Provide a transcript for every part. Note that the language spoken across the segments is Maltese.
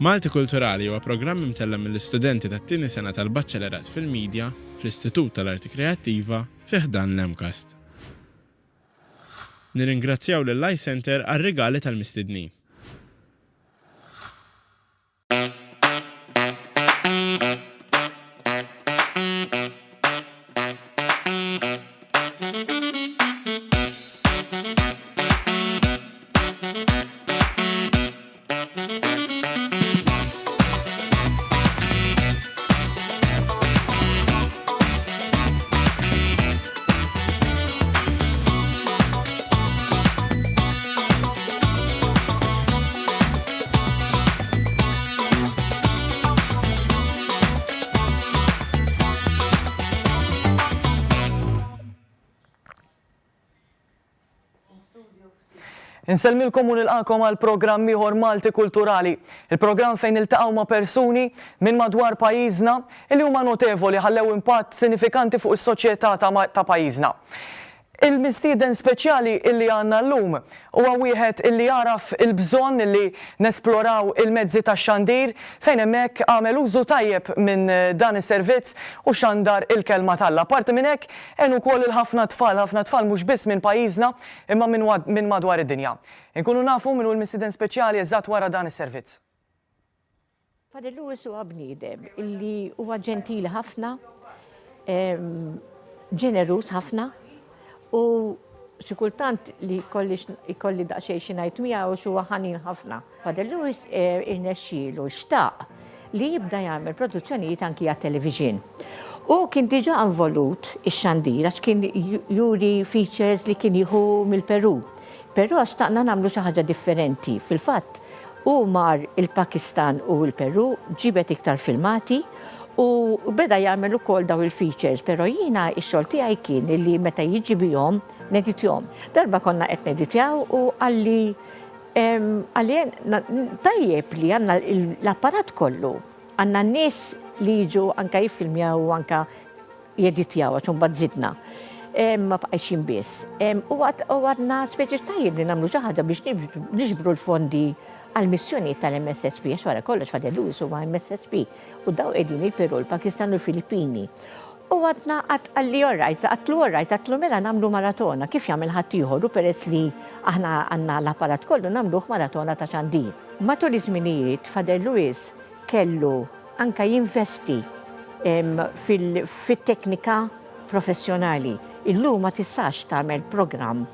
Malti Kulturali huwa programm imtella' mill-istudenti tat-tieni sena tal-Baċċelerat fil-Media fl-Istitut tal-Arti Kreattiva fi ħdan l-MCAST. Nirringrazzjaw lil iCenter għar-rigali tal-mistednin. Insellmilkom u nilqakom għal programm ieħor Malti Kulturali, il-programm fejn niltaqgħu ma' persuni minn madwar pajjiżna li huma notevoli ħallew impatt sinifikanti fuq is-soċjetà ta' pajjiżna. Il-mistieden speċjali illi għandna llum huwa wieħed illi għaraf il-bżonn illi nesploraw il-mezzi tax-xandir fejn hemmhekk għamel użu tajjeb minn dan is-servizz u xandar il-Kelma t'Alla. Apparti minn hekk għen ukoll lil ħafna tfal, ħafna tfal mhux biss minn pajjiżna imma minn madwar id-dinja. Inkunu nafu min hu l-mistieden speċjali eżatt wara dan is-servizz. Father Lewis huwa bniedem illi huwa ġentili ħafna, ġeneruż ħafna u xi kultant li jkolli daqsxejn xi ngħid miegħu għax huwa ħanin ħafna. Father Lewis eh, irnexxielu xtaq li jibda jagħmel produzzjonijiet anki għat-television. U kien diġà involut ix-xandir għax kien juri features li kien jieħu mill-Peru. Però xtaqna nagħmlu xi ħaġa differenti. Fil-fatt, Hu mar il-Pakistan u l-Peru, ġibed iktar filmati u beda jagħmel ukoll daw il-features, però jiena x-xogħol tiegħi kien li meta jiġi bihom neditjhom. Darba konna qed neditjaw u qalli qalli tajjeb li għandna l-apparat kollu, għandna n-nies li jiġu anke jiffilmjaw u anke jeditjaw għax imbagħad żidna. Ma bqajx jien biss. U għadna speċi tajjeb li nagħmlu xi ħaġa biex niġbru l-fondi għall-missjonijiet tal-MSSP, għax wara kollox Father Louis huwa MSSP u daw qegħdin il-Peru, il-Pakistan u l-Filippini. U għadna għalli orrajt, għatlu orrajt, għatlu mela nagħmlu maratona, kif jagħmel ħaddieħor u peress li aħna għandna l-apparat kollu nagħmluh maratona ta' xandir. Matul iż-żminijiet Father Louis kellu anke jinvesti fit-teknika professjonali. Illum ma tistax tagħmel programm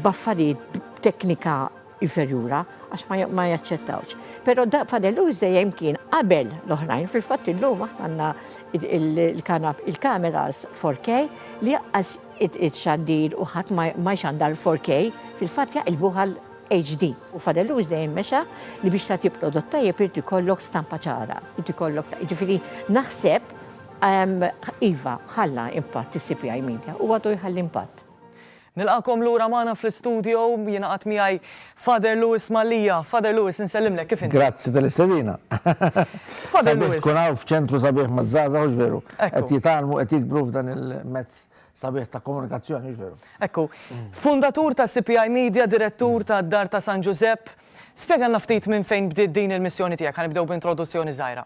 b'affarijiet b'teknika inferjura għax ma jaċċettawx. Però Father Louis dejjem kien qabel l-oħrajn, fil-fatt illum aħna għandna il-kameras 4K li jaqqas it-xandir u ħadd ma jxandar 4K, fil-fatt jaqilbuh għal HD. U Father Louis dejjem mexa li biex tagħti prodott tajjeb irid ikollok stampa ċara, irid ikollok jiġifieri naħseb iva ħalla impatt is-CPI Media u għadu jħalli impatt. Nilqagħkom lura magħna fl-istudio, jingħaqad miegħi Father Louis Mallia. Father Louis, insellimlek, kif inti? Grazzi tal-istedina. Father Sabiħ Louis. tkun hawn f'ċentru sabiħ maż-żgħażagħ, hux veru? Ekku. Qed jitgħallmu, qed jikbru f'dan il-mezz sabiħ ta' komunikazzjoni, hux veru? Ekku. Fundatur ta' CPI Media, direttur ta' Dar ta' San Ġużepp. Spjegalna ftit minn fejn bdiet din il-missjoni tiegħek, ħa nibdew b'introduzzjoni żgħira.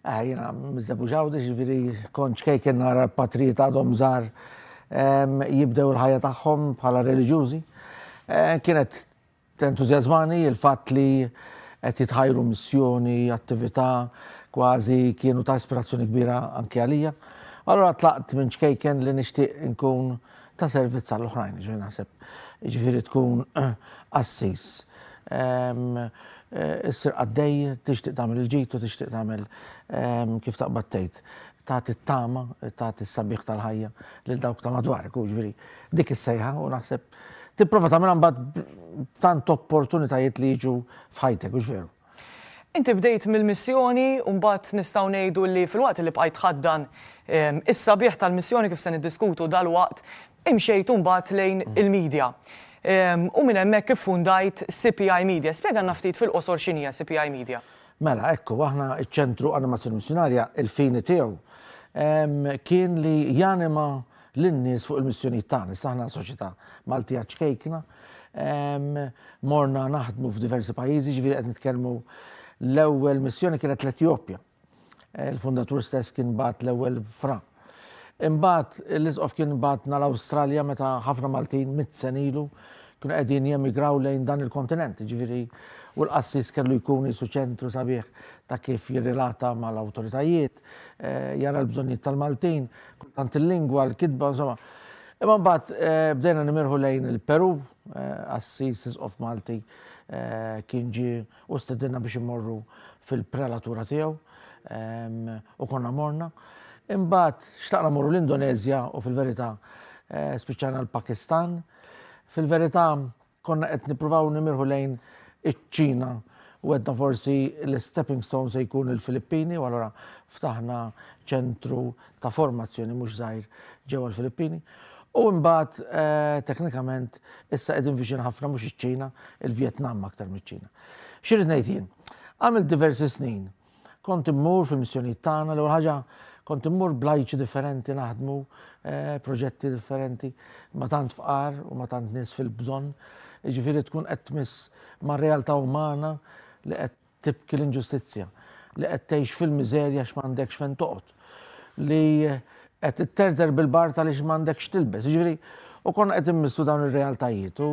Eh, jiena miż-Żebbuġ Għawdex, jiġifieri kont ċkejken nara patrijiet għadhom żgħar jibdew il-ħajja tagħhom bħala reliġjużi. Eh, kienet Tentużjażmani l-fatt li qed jitħajru missjoni, attività, kważi kienu ta' ispirazzjoni kbira anki għalija. Allura tlaqt minn ċkejken li nixtieq inkun ta' servizz għall-oħrajn, ġifieri naħseb, ġifieri tkun qassis. Ehm, eh, issir qaddej, tixtieq tagħmel il-ġid u tixtieq tagħmel ehm, kif taqbad tgħid, tagħti t-tama, tagħti s-sabiħ tal-ħajja lil dawk ta' madwarek, u ġifieri dik is-sejħa u naħseb Tipprova tagħmilha mbagħad tant opportunitajiet li jiġu f'ħajtek, hux veru? Inti bdejt mill-missjoni u mbagħad nistgħu ngħidu li filwaqt li bqajt tħaddan is-sabiħ tal-missjoni kif se niddiskutu dalwaqt, imxejt mbagħad lejn il-media. U minn hemmhekk iffundajt CPI Media. Spjegalna ftit fil-qosor x'inhija CPI Media. Mela, ekku, aħna ċ-Ċentru Animazzjoni Missjunarja, il-fini tiegħu kien li janima lin-nies fuq il-missjonijiet tagħna. Issa aħna soċjetà Maltija ċkejkna, morna naħdmu f'diversi pajjiżi, ġifieri qed nitkellmu L-ewwel missjoni kienet l-Etjopja. Il-fundatur stess kien bagħat l-ewwel fra. Imbagħad l-Isqof kien bagħatna l-Awstralja meta ħafna Maltin mit sena ilu kienu qegħdin jemigraw lejn dan il-kontinent, jiġifieri u l-qassis kellu jkun qisu ċentru sabiħ ta' kif jirrilata mal-awtoritajiet, eh, jara l-bżonnijiet tal-Maltin, kultant il-lingwa, l-kitba, insomma. Imma mbagħad eh, bdejna nimirħu lejn il-Peru, eh, qassis Isqof Malti kien ġie u stedinna biex immorru fil-prelatura tiegħu u konna morna. Imbagħad xtaqna morru l-Indonezja u fil-verità eh, spiċċajna l-Pakistan. Fil-verità konna qed nippruvaw nimirħu lejn iċ-Ċina u għedna forsi l-stepping stone se jkun il-Filippini u allura ftaħna ċentru ta' formazzjoni mhux żgħir ġewwa l-Filippini. U mbagħad eh, teknikament issa qegħdin viċin ħafna mhux iċ-Ċina, il-Vjetnam aktar miċ-Ċina. X'irid ngħid jien? Għamilt diversi snin. Kont immur fil-missjonijiet tagħna, l-ewwel ħaġa kont immur blajċi differenti naħdmu, eh, proġetti differenti, ma tant fqar u ma tant nies fil-bżonn. Jiġifieri tkun qed tmiss ma' realtà umana li qed tibki l-inġustizzja, li qed tgħix fil-miżerja għax m'għandekx fejn toqgħod, li qed itterter bil-bard għaliex m'għandekx tilbes. Jiġifieri, u konna qed immissu dawn ir-realtajiet u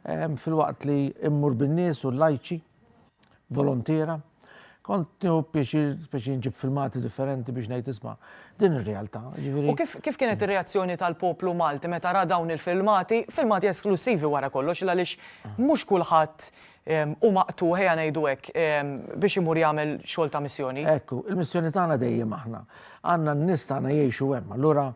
ehm, filwaqt li immur bin-nies u l-lajċi, volontiera, kont nieħu pjaċir speċi nġib filmati differenti biex ngħid isma' din ir-realtà. U kif, kif kienet ir-reazzjoni tal-poplu Malti meta ra dawn il-filmati, filmati esklussivi wara kollox, għaliex mhux kulħadd hu maqtugħ, ejja ngħidu hekk, biex imur jagħmel xogħol ta' missjoni. Ekku, il-missjoni tagħna dejjem aħna. Għandna n-nies tagħna jgħixu hemm. Allura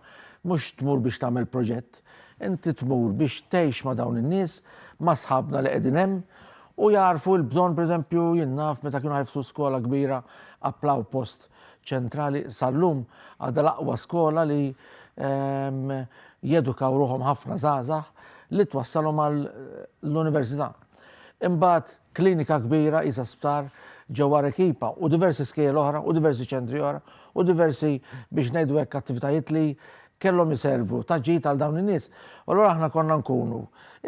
mhux tmur biex tagħmel proġett, inti tmur biex tgħix ma' dawn in-nies, ma' sħabna li qegħdin hemm u jagħrfu l-bżonn, pereżempju, jien naf meta kienu ħajfsu skola kbira applaw post ċentrali sal-lum għadha l-aqwa skola li jedukaw ruħhom ħafna żgħażagħ li twassalhom għall-università. Imbagħad klinika kbira qisha sptar ġewwa Arequipa u diversi skejjel oħra u diversi ċentri oħra u diversi biex ngħidu hekk attivitajiet li kellhom iservu ta' ġid għal dawn in-nies. U allura aħna konna nkunu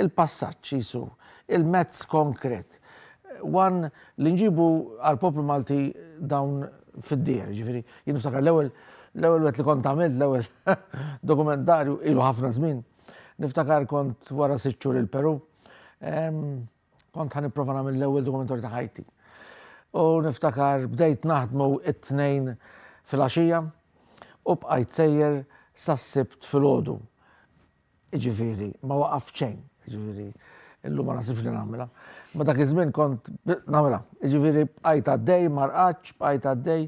il-passaġġ qisu, il-mezz konkret. One li nġibu għall-poplu Malti dawn fid-dieher, ġifieri jien niftakar l-ewwel l-ewwel wieħed li kont għamilt l-ewwel dokumentarju ilu ħafna żmien. Niftakar kont wara sitt xhur il-Peru Kont ħa nipprova nagħmel l-ewwel dokumentarju ta' ħajti. U niftakar bdejt naħdmu it-tnejn filgħaxija u bqajt sejjer sas-Sibt filgħodu. Jiġifieri, ma waqaft xejn, jiġifieri, illum ma naħsibx li nagħmilha. Ma dak iż-żmien kont nagħmilha. Jiġifieri bqajt għaddej, ma rqadx, bqajt għaddej,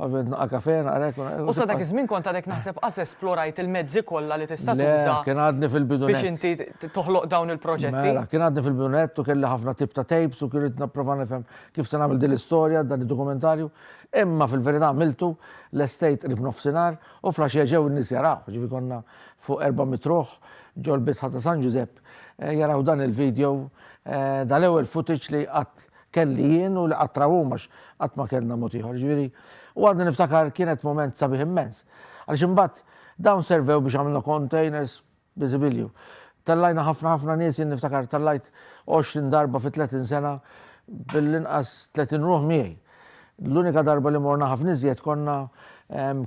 ovvjament naqa' kafe, naqra hekk. U sa dak iż-żmien kont għadek naħseb qas esplorajt il-mezzi kollha li tista' tuża. Le, kien għadni fil-bidu Biex inti toħloq dawn il-proġetti. Mela, kien għadni fil-bidu nett u kelli ħafna tip ta' tapes u kien irid nipprova nifhem kif se nagħmel din l-istorja, dan id-dokumentarju. Imma fil-verità għamiltu, lestejt qrib nofsinhar u fl-għaxija ġew in-nies jaraw. Ġifieri konna fuq 400 ruħ ġol-bitħa ta' San Ġużepp jaraw dan il-video, dal-ewwel footage li qatt kelli jien u li qatt raw huma għax qatt ma kellna mod ieħor. Ġifieri, u għadni niftakar kienet mument sabiħ immens. Għaliex imbagħad dawn servew biex għamilna containers biżibilju. Tellajna ħafna ħafna nies, jien niftakar tellajt 20 darba fi 30 sena bil-inqas 30 ruħ miegħi. L-unika darba li morna ħafna iżjed konna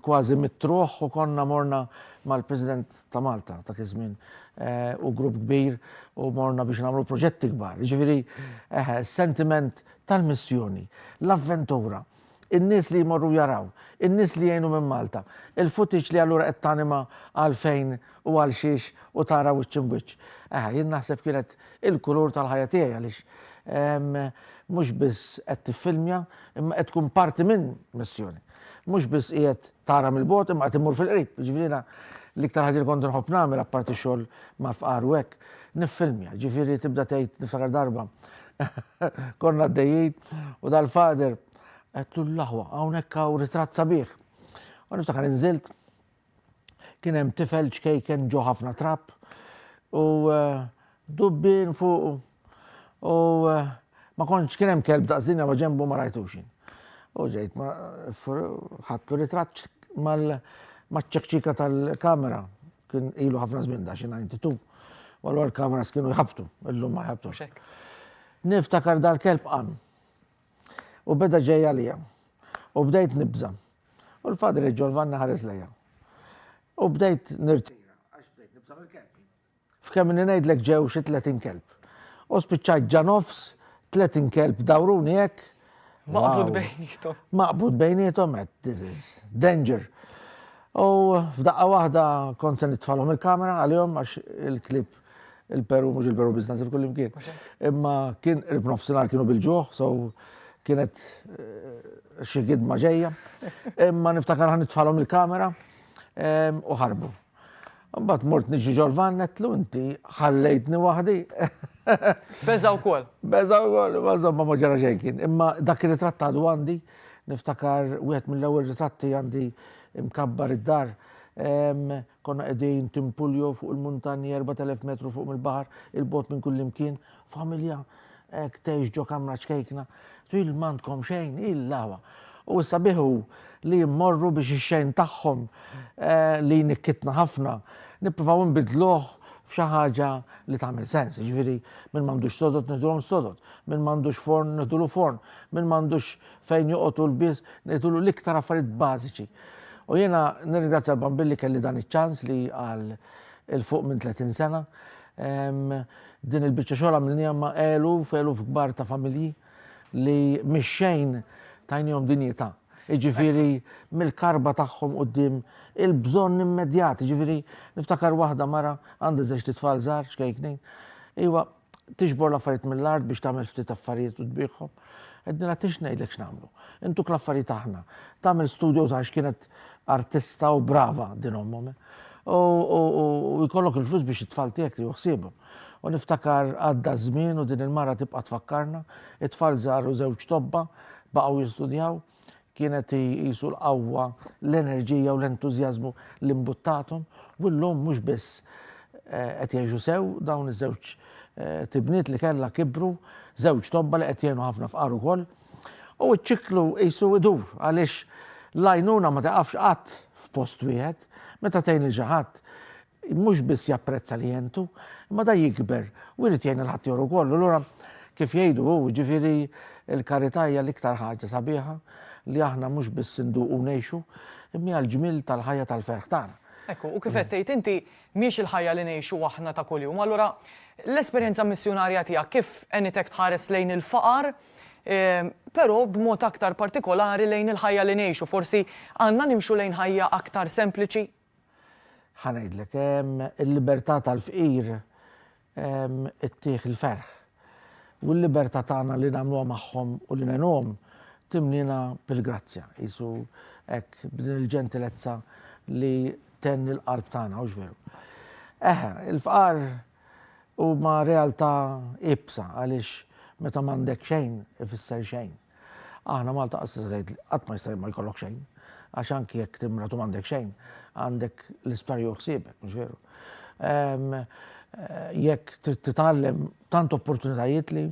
kważi mit-truħ u konna morna mal-President ta' Malta dak iż-żmien u grupp kbir u morna biex nagħmlu proġetti kbar. Jiġifieri eħe, sentiment tal-missjoni, l-avventura, in-nies li jmorru jaraw, in-nies li jgħinu minn Malta, il-footage li allura qed tanima għalfejn u għal xiex u tara wiċċ imbwiċċ. Eħe, jien naħseb kienet il-kulur tal-ħajja tiegħi għaliex mhux biss qed tiffilmja imma qed tkun parti minn missjoni. Mhux biss qiegħed tara mill-bogħod imma qed immur fil-qrib. Ġifieri jiena l-iktar ħaġa li kont inħobb nagħmel apparti x-xogħol mal-fqar u hekk, niffilmja. Ġifieri tibda tgħid niftakar darba konna għaddejjin u dal-father għedtlu l-aħwa hawnhekk hawn ritratt sabiħ. U niftakar inżilt Kien hemm tifel ċkejken ġo ħafna trab u eh, dubbien fuqu u eh, ma kontx kien hemm kelb daqs dinja ma ġenbu ma rajtux jien. U ġejt ma ħadtu ritratt mal maċ-ċekċika tal-kamera kien ilu ħafna żmien da xi 92. U allura l-kameras kienu jħabtu, illum ma jħabtux. Niftakar dal-kelb qam. U beda ġej għalija. U bdejt nibża'. U l-Father ġol-vanna ħares lejja. U bdejt nirtira għax bdejt nibża' mill-kelb. F'kemm inni ngħidlek ġew xi 30 kelb. U spiċċajt ġa nofs 30 kelb dawruni hekk. Maqbud bejnietom. Maqbud bejnietom qed this is danger. U f'daqqa waħda kont se nitfalhom il-kamera għalihom għax il-klib il-Peru mhux il-Peru biss naħseb kull imkien. Imma kien qrib nofsinhar kienu bil-ġuħ, so kienet eh, xi gidma ġejja. Imma niftakar ħa nitfalhom il-kamera u ħarbu. Mbagħad mort niġi ġol-vann għedtlu inti ħallejtni waħdi. Beża wkoll. Beża wkoll, ma insomma ma ġara xejn kien. Imma dak ir-ritratt għadu għandi, niftakar wieħed mill-ewwel ritratti għandi mkabbar id-dar. Konna qegħdin Timpuljo fuq il-muntanji 4000 metru fuq mill-baħar, il-bogħod minn kullimkien, familja hekk tgħix ġo kamra ċkejkna. Twil m'għandkom xejn, il-lawa. U s-sabiħ hu li mmorru biex ix-xejn tagħhom eh, li jnikkitna ħafna, nippruvaw nbidluh f'xi ħaġa li tagħmel sens. Jiġifieri min m'għandux sodod nidulhom sodod, min m'għandux forn nidulu forn, min m'għandux fejn joqgħod u lbies nidulu l-iktar affarijiet bażiċi. U jiena nirringrazzja l-Bambin li kelli dan iċ-ċans li għal 'il fuq minn 30 sena. Din il-biċċa xogħol għamilniha ma' eluf, eluf kbar ta' familji li mix-xejn tajnihom dinjità. Jiġifieri mill-karba tagħhom quddiem il-bżonn immedjat. Jiġifieri niftakar waħda mara għandha żewġt itfal żgħar ċkejknin. Iwa, tiġbor l-affarijiet mill-art biex tagħmel ftit affarijiet u tbigħhom. Għednilha tix ngħidlek x'nagħmlu. Intuk l-affarijiet aħna. Tagħmel studio għax kienet artista u brava din ommhom. U jkollok il-flus biex it-tfal tiegħek tieħu ħsiebhom. U niftakar għadda żmien u din il-mara tibqa' tfakkarna, it-tfal żaru żewġ tobba baqgħu jistudjaw. Kienet hi qisu l-qawwa, l-enerġija u l-entużjażmu li mbuttathom u llum mhux biss qed jgħixu sew, dawn iż-żewġ tibniet li kellha kibru, żewġ tobba li qed jgħinu ħafna fqar ukoll. U ċ-ċiklu qisu idur għaliex l-għajnuna ma tiqafx qatt f'post wieħed. Meta tgħin lil xi ħadd, mhux biss japprezza li għentu, imma da jikber u jrid jgħin il-ħaddieħor ukoll. Allura kif jgħidu hu, jiġifieri l-karità hija l-iktar ħaġa sabiħa li aħna mhux biss induqu u ngħixu, imma hija l-ġmiel tal-ħajja tal-ferħ tagħna. Ekku, u kif qed tgħid inti, mhijiex il-ħajja li ngħixu aħna ta' kuljum. Allura, l-esperjenza missjunarja tiegħek kif għenitek tħares lejn il-faqar, però b'mod aktar partikolari lejn il-ħajja li ngħixu? Forsi għandna nimxu lejn ħajja aktar sempliċi? Ħa ngħidlek, il-libertà tal-fqir ittih il-ferħ. U l-libertà tagħna li nagħmluha magħhom u li ngħinuhom timlina bil-grazzja, qisu hekk b'din il-ġentilezza li thenni l-qalb tagħna, hux veru? Eħe, il-fqar huma realtà iebsa għaliex meta m'għandek xejn ifisser xejn. Aħna Malta qas tista' tgħid qatt ma jista' ma jkollok xejn, għax anki jekk timrad u m'għandek xejn, għandek l-isptar jieħu ħsiebek, mhux veru. Ehm, eh, jekk trid titgħallem tant opportunitajiet li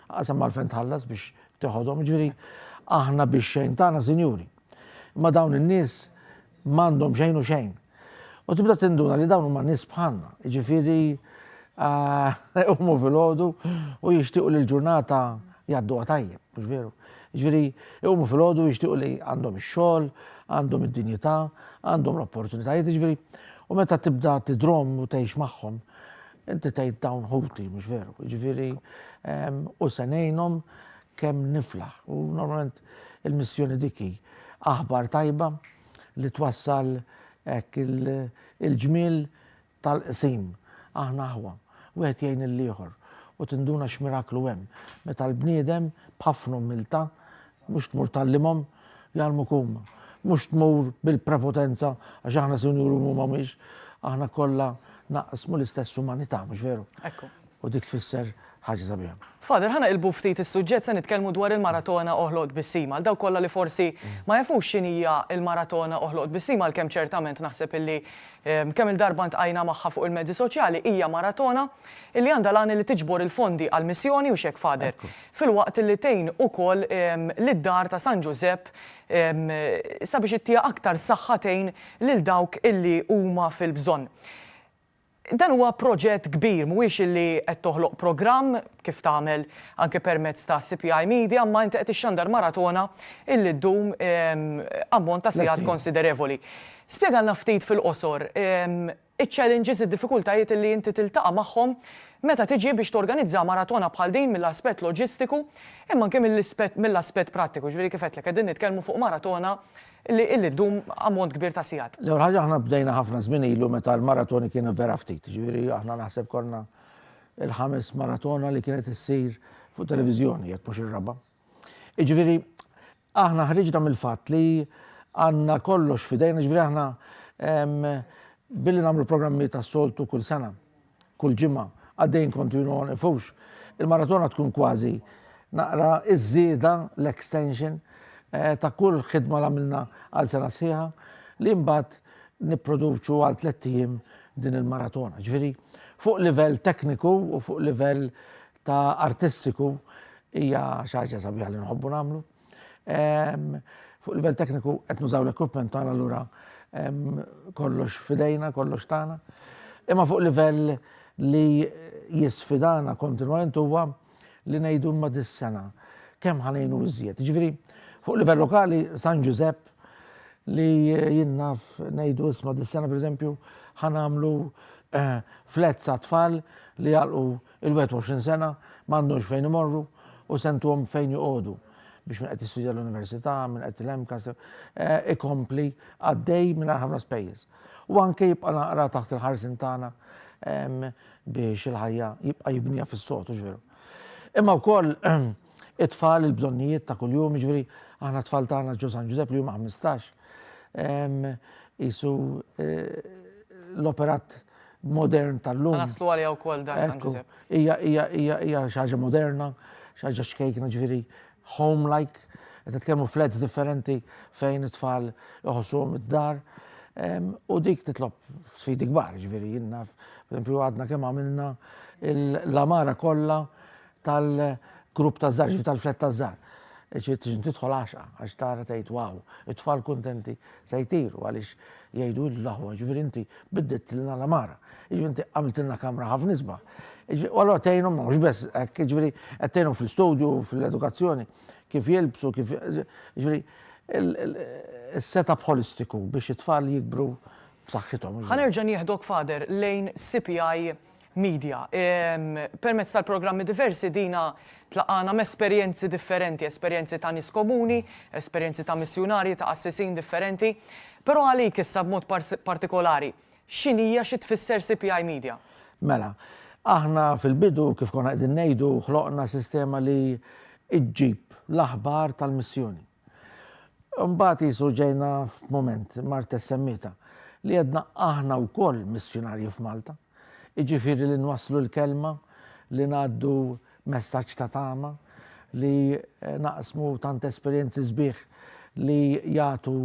qasam għalfejn tħallas biex teħodhom, ġifieri aħna biex xejn tagħna sinjuri. Imma dawn in-nies m'għandhom xejn u xejn. U tibda tinduna li dawn huma nies bħalna, jiġifieri iqumu filgħodu u jixtiequ li l-ġurnata jgħadduha tajjeb, mhux veru? Jiġifieri iqumu filgħodu jixtiequ li għandhom ix-xogħol, għandhom id-dinjità, għandhom l-opportunitajiet, jiġifieri u meta tibda tidrom u tgħix magħhom, inti tgħid dawn ħuti, mhux veru? Jiġifieri u se ngħinhom kemm niflaħ. U normalment il-missjoni dik hi aħbar tajba li twassal hekk il-ġmiel tal-qsim. Aħna aħwa, wieħed jgħin lill-ieħor u tinduna x'miraklu hemm meta l-bniedem b'ħafna umiltà, mhux tmur tgħallimhom, jgħallmuk huma. Mhux tmur bil-prepotenza għax aħna sinjuri u huma mhumiex, aħna kollha naqsmu l-istess umanità, mhux veru? Ekku. U dik tfisser ħaġa sabiħa. Father, ħa naqilbu ftit is-suġġett se nitkellmu dwar il-maratona Oħloq Tbissima. Għal dawk kollha li forsi ma jafux x'inhija l-maratona Oħloq Tbissima għalkemm ċertament naħseb illi kemm-il darba ntqajna magħha fuq il-mezzi soċjali, hija maratona illi għandha l-għan illi tiġbor il-fondi għall-missjoni hux hekk Father? Filwaqt illi tgħin ukoll lid-dar ta' San Ġużepp sabiex ittiha aktar saħħa tgħin lil dawk illi huma fil-bżonn. Dan huwa proġett kbir, mhuwiex illi qed toħloq programm kif tagħmel anke permezz ta' CPI Media, imma inti qed ixxandar maratona illi ddum ammont ta' sigħat konsiderevoli. Spjegalna ftit fil-qosor iċ-challenges, id-diffikultajiet illi inti tiltaqa' magħhom meta tiġi biex torganizza maratona bħal din mill-aspett loġistiku imma anke mill-aspett prattiku, ġifieri kif għedtlek qegħdin nitkellmu fuq maratona Li illi ddum ammont kbir ta' sigħat. L-ewwel ħaġa aħna bdejna ħafna żmien ilu meta l-maratoni kienu vera ftit, ġifieri aħna naħseb konna il-ħames maratona li kienet issir fuq televiżjoni jekk mhux ir-raba'. Jiġifieri aħna ħriġna mill-fatt li għandna kollox f'idejna, ġifieri aħna billi nagħmlu programmi tas-soltu kull sena, kull ġimgħa għaddejjin kontinwu ma nifux, il-maratona tkun kważi naqra iż-żieda l-extension eh, ta' kull ħidma li għamilna għal sena sħiħa li mbagħad nipproduċu għal tlett ijiem din il-maratona. Ġifieri, fuq livell tekniku u fuq livell ta' artistiku hija xi ħaġa sabiħa li nħobbu nagħmlu. Fuq livell tekniku qed nużaw l-equipment tagħna allura kollox fidejna, kollox tagħna. Imma fuq livell li jisfidana kontinwament huwa li ngħidu imma dis-sena kemm ħanejnu iżjed. Ġifieri, fuq livell lokali San Ġużepp li jien naf ngħidu isma' dis-sena pereżempju ħanamlu eh, flets tfal li jagħlqu il-21 sena m'għandhomx fejn imorru u se ntuhom fejn joqogħdu biex min qed jistudja l-università, min qed l-MCAST, eh, ikompli għaddej mingħajr ħafna spejjeż. U anke jibqa' naqra taħt il-ħarsin tagħna biex il-ħajja jibqa' jibnija fis-sod, veru. Imma wkoll it-tfal il-bżonnijiet ta' kuljum, ġifieri aħna tfal tagħna ġo San Ġużepp li huma 15. Isu eh, l-operat modern tal-lum. Naslu għalija wkoll dar San Ġużepp. Hija hija hija hija xi ħaġa moderna, xi ħaġa xkejkna ġifieri home-like, qed nitkellmu flats differenti fejn it-tfal iħossuhom id-dar. U dik titlob sfidi kbar, ġifieri jien naf, pereżempju għadna kemm għamilna l-amara kollha tal-grupp ta' żgħar, tal-flet ta' żgħar. Ġifieri tidħol għaxqa għax tara tgħid wow, it-tfal kuntenti se jtiru għaliex jgħidu l-aħwa, ġifieri inti biddiltilna l-għamara. Jiġifieri inti għamiltilna kamra ħafna isbaħ. U allura tgħinhom mhux biss hekk, jiġifieri qed tgħinhom fl-istudju, fl-edukazzjoni, kif jilbsu, kif jiġifieri is-setup holistiku biex it-tfal jikbru b'saħħithom. Ħa nerġa' nieħdok Father lejn CPI Media. Permezz tal-programmi diversi dina tlaqgħana m'esperjenzi differenti, esperjenzi ta' nies komuni, esperjenzi ta' missjunarji, ta' qassisin differenti. Però għalik issa b'mod partikolari, x'inhija, xi tfisser CPI Media? Mela, aħna fil-bidu kif konna qegħdin ngħidu ħloqna sistema li ġġib l-aħbar tal-missjoni. Imbagħad qisu ġejna f'mument, Marthe semmietha, li għedna aħna wkoll missjunarji f'Malta. Jiġifieri li nwasslu l-kelma, li ngħaddu messaġġ ta' tama, li naqsmu tant esperjenzi sbieħ li jagħtu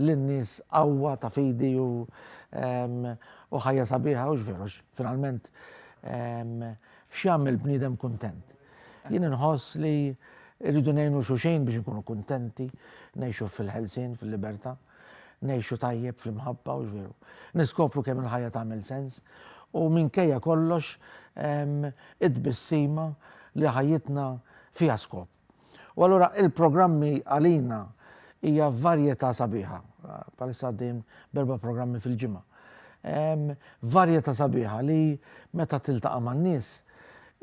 lin-nies qawwa ta' fidi u u ħajja sabiħa, hux veru, finalment x'jagħmel bniedem kuntent? Jien inħoss li rridu ngħinu xulxin biex inkunu kuntenti, ngħixu fil-ħelsien, fil-libertà, ngħixu tajjeb fl-imħabba u veru. Niskopru kemm il-ħajja tagħmel sens u minkejja kollox it-tbissima li ħajjitna fiha skop. U allura il-programmi għalina hija varjetà sabiħa. Palissa għaddejjin berba programmi fil-ġimgħa. Varjetà sabiħa li meta tiltaqa' man-nies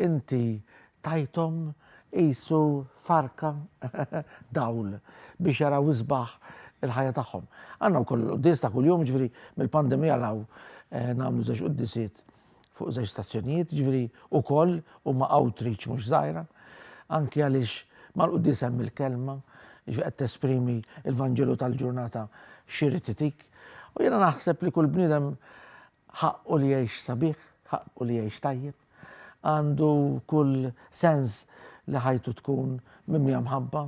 Inti tajthom qisu farka dawl biex jaraw isbaħ il-ħajja tagħhom. Għandna wkoll il-quddies ta' kuljum, ġifieri mill-pandemija 'l hawn nagħmlu żewġ quddisiet fuq żewġ stazzjonijiet, ġifieri wkoll huma outreach mhux żgħira, anki għaliex mal-quddies hemm il-kelma, ġifieri qed tesprimi l-Vanġelu tal-ġurnata x'irid itik. U jiena naħseb li kull bniedem Ħaqqu li jgħix sabiħ, ħaqqu li jgħix tajjeb. Għandu kull sens li ħajtu tkun mimlija mħabba,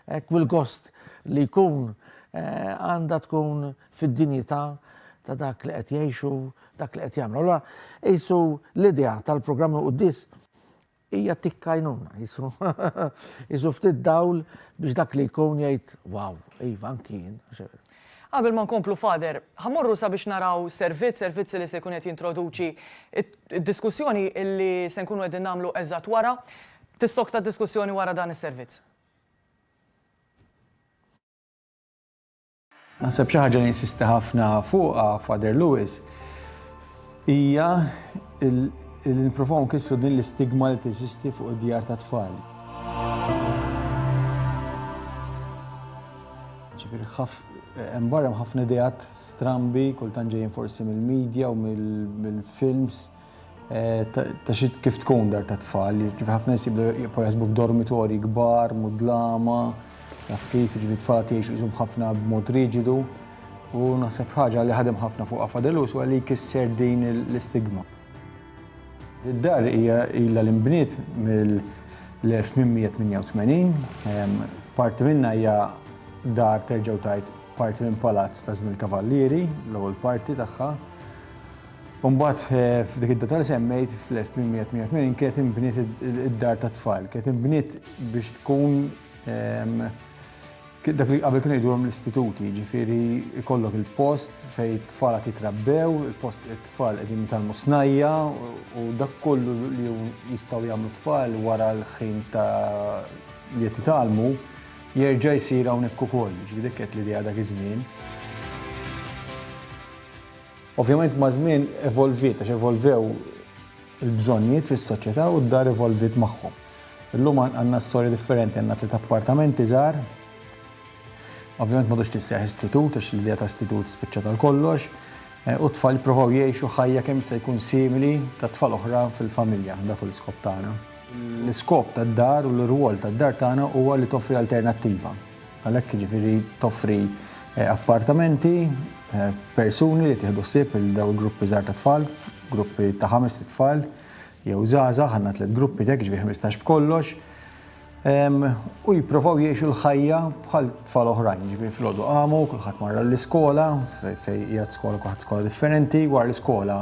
hekk u l-gost li jkun eh, għandha tkun fid-dinjità ta' dak li qed jgħixu, dak li qed jagħmlu. Allura qisu l-idea tal-programmi quddis Hija tikka għajnuna, jisu, jisu ftit dawl biex dak li jkun jgħid, wow, iva, anki jien. Qabel ma nkomplu Father, ħa mmorru sabiex naraw servizz, servizz li se jkun qed jintroduċi d-diskussjoni li se nkunu qegħdin nagħmlu eżatt wara. Tissokta d-diskussjoni wara dan is-servizz. Naħseb xi ħaġa li insisti ħafna fuqha Father Lewis hija li nippruvaw nkissru din l-istigma li teżisti fuq id-djar ta' tfal. Ġifieri hemm barra hemm ħafna ideat strambi, kultant ġejjin forsi mill-media u mill-films ta' xi kif tkun dar ta' tfal, ġifieri ħafna nies jibdew jibqgħu jaħsbu f'dormitorji kbar, mudlama, taf kif, jiġifieri tfal jgħixu qishom ħafna b'mod riġidu. U naħseb ħaġa li ħadem ħafna fuqha Fadelus huwa li jkisser din l-istigma. Id-dar hija ilha li nbniet mill-1888, parti minnha hija dar terġa' u tgħid parti minn palazz ta' żmien il-Kavallieri, l-ewwel parti tagħha. U mbagħad f'dik id-data li semmejt fl-1888 kienet inbniet id-dar tat-tfal, kienet inbniet biex tkun dak li qabel kienu jgħidulhom l-istituti, jiġifieri jkollok il-post fejn it-tfal qed jitrabbew, il-post it-tfal qegħdin jitgħallmu snajja u dak kollu li jistgħu jagħmlu t-tfal wara l-ħin ta' li qed jitgħallmu jerġa' jsir hawnhekk ukoll, jiġifieri dik kienet l-idea dak iż-żmien. Ovvjament maż-żmien evolviet għax evolvew il-bżonnijiet fis-soċjetà u d-dar evolviet magħhom. Illum għandna storja differenti, għandna tliet appartamenti żgħar. Ovvjament m'għadux tissejjaħ istitut għax l-idea ta' istitut spiċċat għal kollox. Eh, u t-tfal jippruvaw jgħixu ħajja kemm jista' jkun simili ta' tfal oħra fil-familja, dak hu l-iskop tagħna. L-iskop tad-dar u l-irwol tad-dar tagħna huwa li toffri alternattiva. Għalhekk jiġifieri toffri appartamenti, persuni li tieħdu ħsieb il daw il-gruppi żgħar ta' tfal, gruppi ta' ħamest itfal jew żgħażagħ, għandna tliet gruppi t'hekk, jiġifieri 15 b'kollox, u jipprovaw jgħixu l-ħajja bħal tfal oħrajn, jiġifieri filgħodu qamu, kulħadd mar l-iskola, fejn qiegħed skola kulħadd skola differenti, wara l-iskola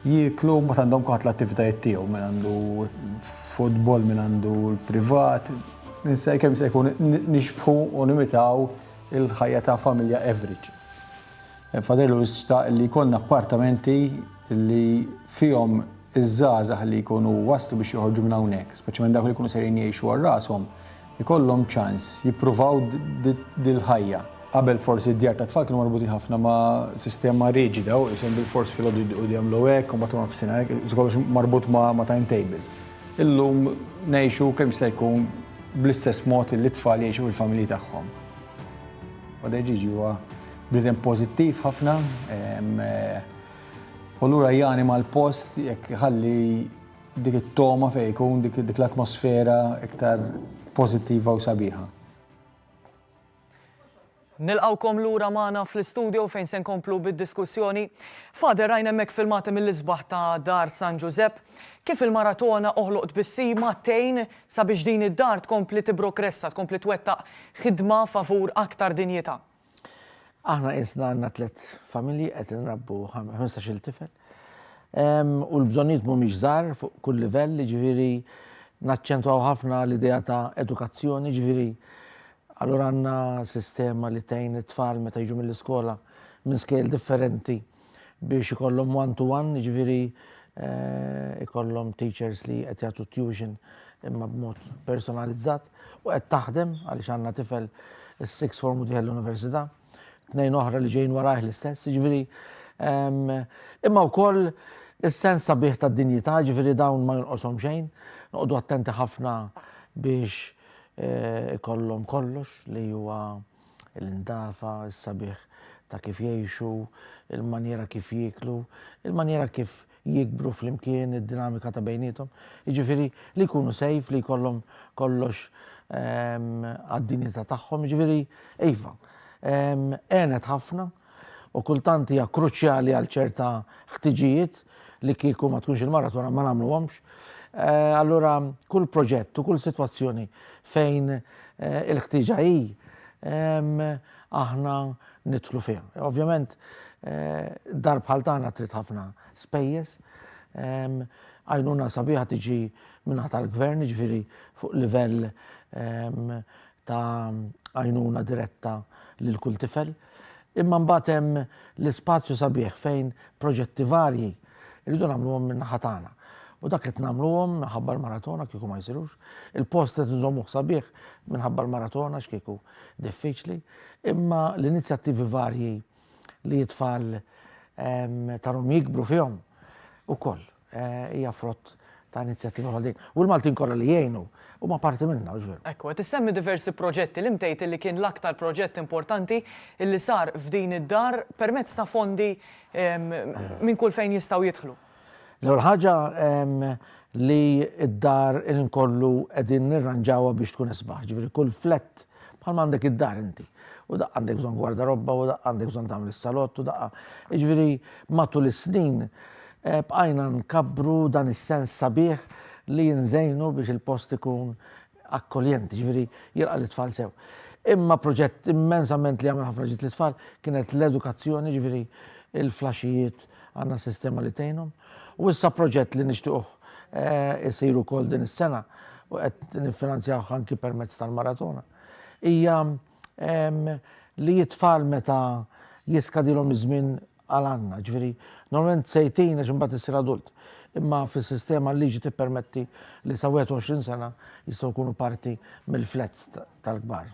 jieklu, mbagħad għandhom kulħadd l-attivitajiet tiegħu, min għandu futbol, min għandu l-privat, kemm se jkun nixbħu u nimitaw il-ħajja ta' familja average. Father Louis xtaq li jkollna appartamenti li fihom iż-żgħażagħ li jkunu waslu biex joħorġu minn hawnhekk, speċjalment dawk li jkunu sejrin jgħixu għal rashom, ikollhom ċans jippruvaw dil-ħajja. Qabel forsi d-djar tat-tfal kienu marbutin ħafna ma' sistema riġida u qishom bilfors filgħodu jqogħdu jagħmlu hekk u mbagħad wara nofsinhar hekk, qisu kollox marbut ma' timetable. Illum ngħixu kemm jista' jkun bl-istess mod li t-tfal jgħixu fil-familji tagħhom. Father Gigi huwa bniedem pożittiv ħafna u allura janima l-post jekk iħalli dik it-togħma fejn ikun, dik l-atmosfera iktar pożittiva u sabiħa. Nilqgħukom lura magħna fl-istudio fejn se nkomplu bid-diskussjoni. Father rajna hemmhekk filmati mill-isbaħ ta' Dar San Ġużepp. Kif il-maratona Oħloq Tbissima tgħin sabiex din id-dar tkompli tibrogressa, tkompli twettaq ħidma favur aktar dinjità? Aħna qisna għandna tliet familji qed inrabbu 15-il tifel. U l-bżonnijiet mhumiex żgħar fuq kull livell, jiġifieri naċċentwaw ħafna l-idea ta' edukazzjoni, jiġifieri allura għandna sistema li tgħin it-tfal meta jiġu mill-iskola minn skejjel differenti biex ikollhom one to one, jiġifieri eh, ikollhom teachers li qed jagħtu tuition imma b'mod personalizzat u qed taħdem għaliex għandna tifel is-sixth form u dieħel l-università, tnejn oħra li ġejjin warajh l-istess, jiġifieri ehm, imma wkoll is-sens sabiħ tad-dinjità, jiġifieri dawn ma jonqoshom xejn, noqogħdu attenti ħafna biex eh, ikollhom kollox li huwa l-indafa, is-sabiħ ta' kif jgħixu, il-manjera kif jieklu, il-manjera kif jikbru flimkien, id-dinamika ta' bejniethom. Jiġifieri li jkunu safe, li jkollhom kollox ehm, għad-dinjità tagħhom, jiġifieri iva. Ehm, għenet ħafna u kultant hija kruċjali għal ċerta ħtiġijiet li kieku ma tkunx il-maratona ma nagħmluhomx. Eh, allura kull proġett u kull sitwazzjoni fejn eh, il-ħtiġa hi ehm, aħna nidħlu fiha. Ovvjament eh, dar bħal tagħna trid ħafna spejjeż, ehm, għajnuna sabiħa tiġi minnaħa tal-gvern, ġifieri fuq livell ehm, ta' għajnuna diretta lil kull tifel. Imma mbagħad hemm l-ispazju sabiħ fejn proġetti varji rridu nagħmluhom min-naħa tagħna. U dak qed nagħmluhom minħabba l-maratona kieku ma jsirux. Il-post qed nżommuh sabiħ minħabba l-maratona x'kieku diffiċli. Imma l-inizjattivi varji li t-tfal tarhom jikbru fihom ukoll hija frott ta' inizjattiva bħal din. U l-Maltin kollha li jgħinu huma parti minnha, hux veru? Ekku, qed issemmi diversi proġetti li mtejt li kien l-aktar proġett importanti li sar f'din id-dar permezz ta' fondi minn kull fejn jistgħu jidħlu. L-ewwel ħaġa li d-dar il-kollu qegħdin nirranġawha biex tkun isbaħ, ġifieri kull flat bħalma għandek id-dar inti. U daqqa għandek bżonn gwardarobba u daqqa għandek bżonn tagħmel is-salott u daqqa. Jiġifieri matul is-snin eh, bqajna nkabbru dan is-sens sabiħ li nżejnu biex il-post ikun akkoljenti, ġifieri jilqa' l-itfal sew. Imma proġett immensament li għamel ħafna ġid l-itfal kienet l-edukazzjoni, ġifieri il-flaxijiet għandna sistema li tgħinhom. U issa proġett li nixtiequh eh, isir ukoll din is-sena u qed niffinanzjawh anki permezz tal-maratona. Hija li it-tfal meta jiskadilhom iż-żmien għal għandna, ġifieri normalment sejtin għax imbagħad issir adult. Imma fis-sistema l-liġi tippermetti li sa 21 sena jistgħu jkunu parti mill-flats tal-kbar.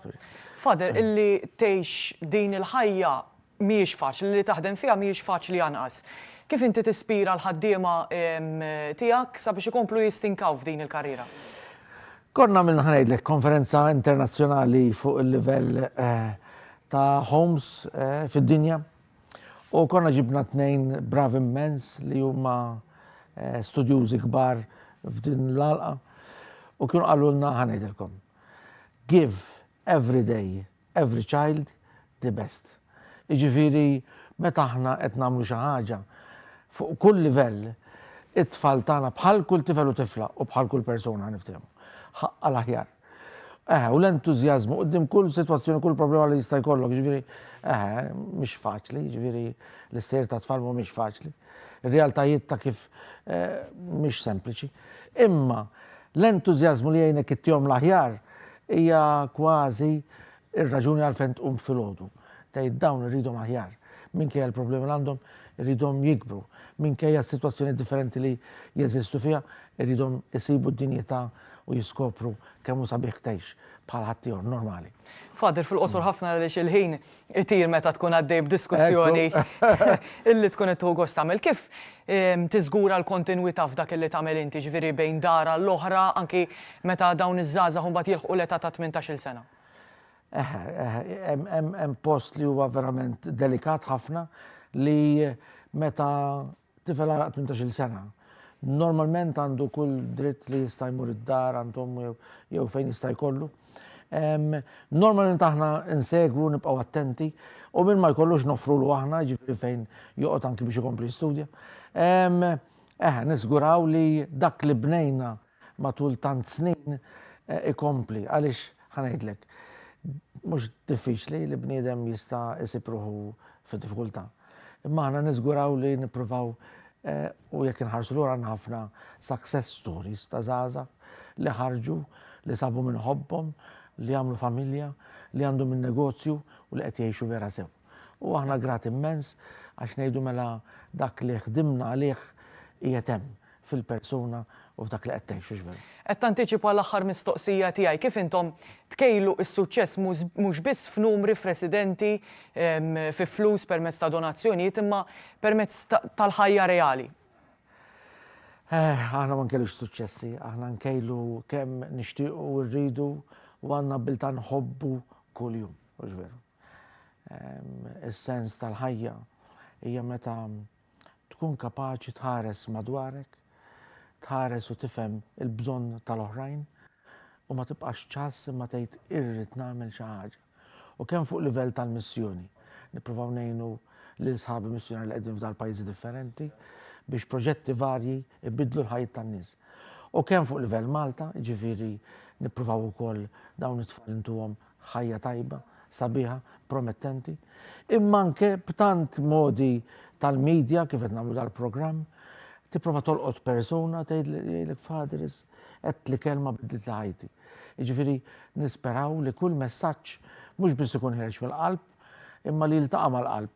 Father, illi tgħix din il-ħajja mhijiex faċli, li taħdem fiha mhijiex faċli anqas. Kif inti tispira l-ħaddiema tiegħek sabiex ikomplu jistinkaw f'din il-karriera? Konna għamilna ħa ngħidlek konferenza internazzjonali fuq il-livell ta' homes fid-dinja u konna ġibna tnejn bravi immens li huma studjużi kbar f'din l-għalqa u kienu qalulna ħa ngħidilkom. Give every day Every child the best. Jiġifieri meta aħna qed nagħmlu xi ħaġa fuq kull livell, it-tfal tagħna bħal kull tifel u tifla u bħal kull persuna niftehmu, ħaqqha l-aħjar. Eħe, u l-entużjażmu quddiem kull sitwazzjoni, kull problema li jista' jkollok, jiġifieri, eħe, mhix faċli, jiġifieri l-istejjer tat-tfal mhumiex faċli. Ir-realtajiet ta' kif mhix sempliċi. Imma l-entużjażmu li jgħinek ittihom l-aħjar Hija kważi r-raġuni għalfejn tqum filgħodu. Tgħid dawn irridhom aħjar. Minkejja l-problemi li għandhom, irridhom jikbru. Minkejja s-sitwazzjoni differenti li jeżistu fiha, irridhom isibu d-dinjità u jiskopru kemm hu sabiħ tgħix bħal ħaddieħor normali. Father, fil-qosor ħafna għaliex il-ħin itir meta tkun għaddej b'diskussjoni illi tkun qed tieħu gost tagħmel. Kif tiżgura l-kontinwità f'dak illi tagħmel inti, ġifieri bejn dar għall-oħra, anki meta dawn iż-żgħażagħ imbagħad jilħqu l-età ta' 18-il sena? Eħe, eħe, hemm post li huwa verament delikat ħafna li meta Tifel għalaq 18-il sena, normalment għandu kull dritt li jista' jmur id-dar għand ommu jew fejn jista' jkollu. Normalment aħna nsegwu nibqgħu attenti u min ma jkollux noffrulu aħna, ġifieri fejn joqgħod anki biex ikompli jistudja. Eħe, niżguraw li dak li bnejna matul tant snin ikompli għaliex ħa ngħidlek, mhux diffiċli li bniedem jista' jsib ruħu fid-diffikultà. Imma aħna niżguraw li nippruvaw u jekk inħarsu lura għandna ħafna success stories ta' żgħażagħ li ħarġu, li sabu min iħobbhom, li għamlu familja, li għandhom in-negozju u li qed jgħixu vera sew. U aħna grati immens għax ngħidu mela dak li ħdimna għalih qiegħed hemm fil-persuna u f'dak li qed tgħix, hux veru? Qed tantiċipa l-aħħar mistoqsija tiegħi, kif intom tkejlu s-suċċess mhux biss f'numri, f'residenti, fi flus permezz ta' donazzjonijiet, imma permezz tal-ħajja reali? Eh, aħna ma nkejlux suċċessi, aħna nkejlu kemm nixtiequ u rridu u għandna abbiltà nħobbu kuljum, hux veru? Is-sens tal-ħajja hija meta tkun kapaċi tħares madwarek, tħares u tifhem il-bżonn tal-oħrajn u ma tibqax ċass imma tgħid irrid nagħmel xi ħaġa. U kemm fuq livell tal-missjoni, nippruvaw ngħinu lil sħabi missjonarji li qegħdin f'dal-pajjiżi differenti biex proġetti varji jbiddlu l-ħajjiet tan-nies. U kemm fuq livell Malta, jiġifieri nippruvaw ukoll dawn it-tfal intuhom ħajja tajba, sabiħa, promettenti, imma anke b'tant modi tal-media kif qed nagħmlu dal-programm, tipprova tolqot persuna tgħidlek Father għedtli kelma bidlitli ħajti. Jiġifieri nisperaw li kull messaġġ mhux biss ikun ħiereġ mill-qalb, imma li jiltaqa' mal-qalb.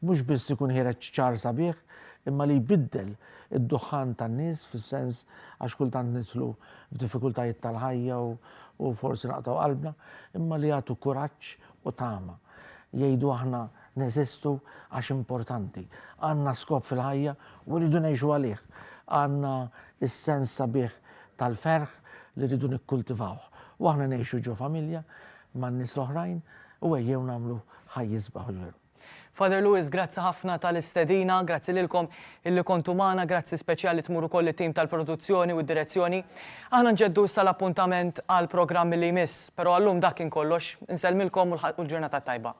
Mhux biss ikun ħiereġ ċar sabiħ, imma li jbiddel id-duħħan tan-nies fis-sens għax kultant nidħlu f'diffikultajiet tal-ħajja u forsi naqtgħu qalbna, imma li jagħtu kuraġġ u tama. Jgħidu aħna neżistu għax importanti. Għandna skop fil-ħajja u rridu ngħixu għalih. Għandna s-sens sabiħ tal-ferħ li rridu nikkultivawh. U aħna ngħixu ġo familja man-nies l-oħrajn u ejjew nagħmlu ħaj isbaħ veru. Father Louis, grazzi ħafna tal-istedina, grazzi lilkom illi kontu magħna, grazzi speċjali tmur ukoll lit-tim tal-produzzjoni u d-direzzjoni. Aħna nġeddu issa l-appuntament għall-programm li jmiss, però għallum dak kien kollox. Insellmilkom u l-ġurnata t-tajba.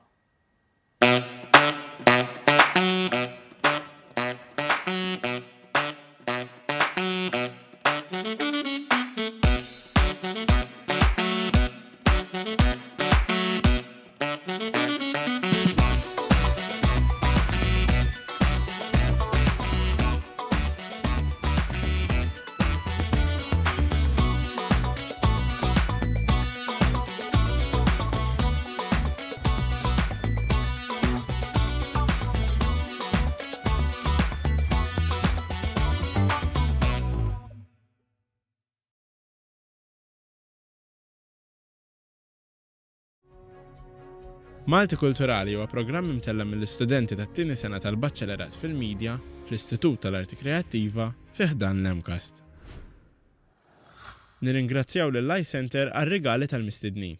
Malti Kulturali huwa programm imtella' mill-istudenti tat-tieni sena tal-Baċċelerat fil-Media fl-Istitut tal-Arti Kreattiva fi ħdan l-MCAST. Nirringrazzjaw lil iCenter għar-rigali tal-mistednin.